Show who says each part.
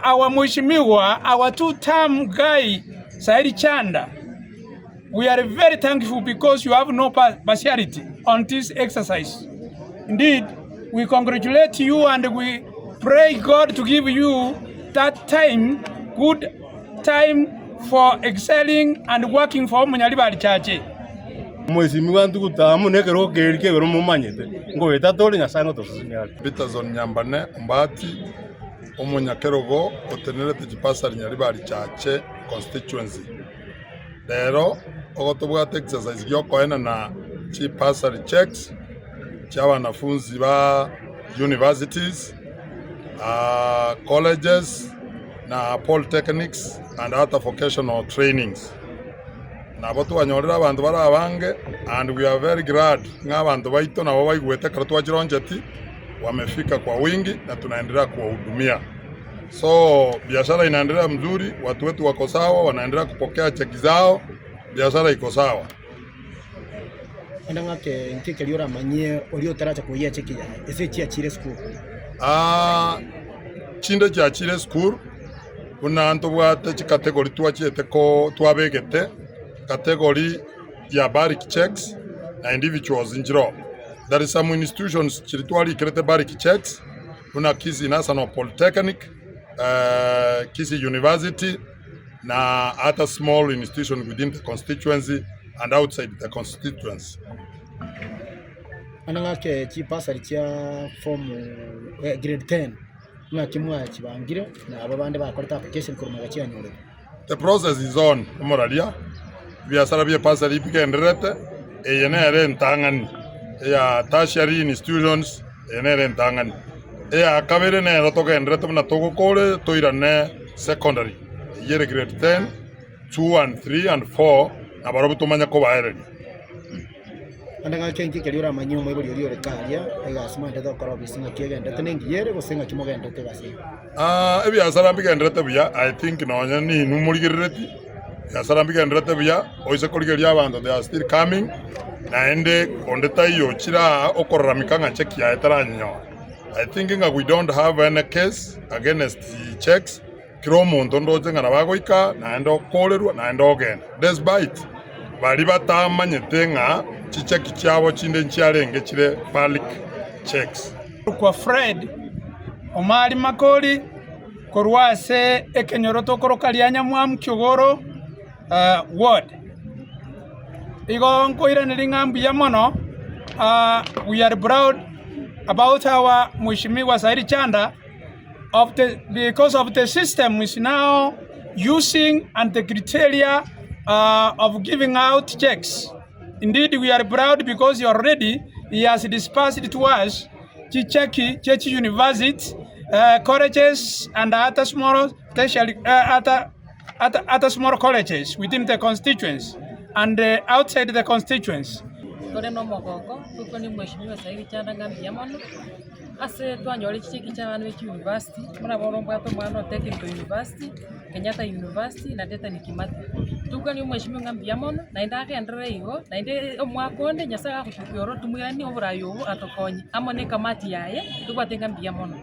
Speaker 1: Our Mheshimiwa, our two-term guy, Sairi Chanda, we are very thankful because you have no partiality on this exercise. Indeed, we congratulate you and we pray God to give you that time, good time for excelling and working for Munyaribari Church.
Speaker 2: Omwesimigwa ntugute amo nekerogo keria ki'igoro momanyete, ngoeta tore Nyasae ngotosesenia are.
Speaker 3: Peterson Nyambane Ombati, omonyakerogo otenerete chipasari Nyaribari Chache Constituency. Rero ogotobwate exercise giokoenana chipasari checks chia abanafunzi ba universities, colleges na polytechnics and other vocational trainings. Nabo twanyorire abanto bare abange and we are very glad ng'a abanto baito nabo baigwete ekero twachironcheti wamefika kwa wingi na tunaendelea kuwahudumia. So biashara inaendelea mzuri, watu wetu wako sawa, wanaendelea kupokea cheki zao, biashara iko sawa.
Speaker 4: Naende ng'ake inki keria oramanyie oria otaracha koyia echeki yaye, ase echiachire esukuru?
Speaker 3: Ah, chinde chiachire esukuru, buna ntobwate chicategory twachiete ko twabegete, category ya bulk checks na individuals nchiroo. There is some institutions chiria twarikerete bulk checks buna Kisii National Polytechnic, Kisii University na other small institution within the constituency and outside the constituency.
Speaker 4: Bono ng'ake chibasari chia form grade ten, ng'aki mwachibangire na aba bande bakorete application korwa magega chianyorete.
Speaker 3: The process is on, omoraria, ebiasara bie bursary bigendererete, eye nere entang'ani eya tertiary institutions, eye nere entang'ani. Eya kabere nero togendererete buna togokora toirane secondary, eyio ere grade ten, two and three and four, nabarobwo tomanye kobaereria.
Speaker 4: Naende ng'ake inki keria oramanyie omoibori oria ore karia, egasi mogenderete gokora obisi ng'aki egenderete nengiya ere gose ng'aki mogenderete egasi eye?
Speaker 3: Ebiasara mbigendererete buya, I think nonye ninwe morigerereti, ebiasara mbigendererete buya, oise korigereria abanto they are still coming, naende onde taiyo ochire aa okororamika ng'a cheki yaye taranyora. I think ng'a we don't have any case against checks, kera omonto ndoche ng'a nabo agoika naende okorerwa naende ogenda. Despite baria batamanyete ng'a chicheki chiabo chinde nchiarenge chire bulk checks.
Speaker 1: Korwa Fred Omari Makori korwa ase ekenyoro tokoroka Rianyamwamu Kiogoro Ward. Igo nkoiraneria ng'a mbuya mono, we are proud about our Mheshimiwa Sairi Chanda of the because of the system is now using and the criteria of giving out checks. Indeed we are proud because already he has dispersed to us chicheki chie chiuniversity, colleges and other small tertiary other other other small colleges within the constituency and outside the constituency.
Speaker 5: Tore nomogoko, tokwanie Mheshimiwa Saidi Chanda ng'a mbuya mono, ase twanyore chicheki chia abana be chiuniversity, buna bono mbwate omwana o Technical University, Kenyatta University na Dedan Kimathi. Tokwanie omweshimiwa ng'a mbuya mono, naende agenderere igo, naende omwaka onde Nyasaye gagotukia oro tomoiranie oborai obo atokonye, amo na ekamati yaye, tobwate ng'a mbuya mono.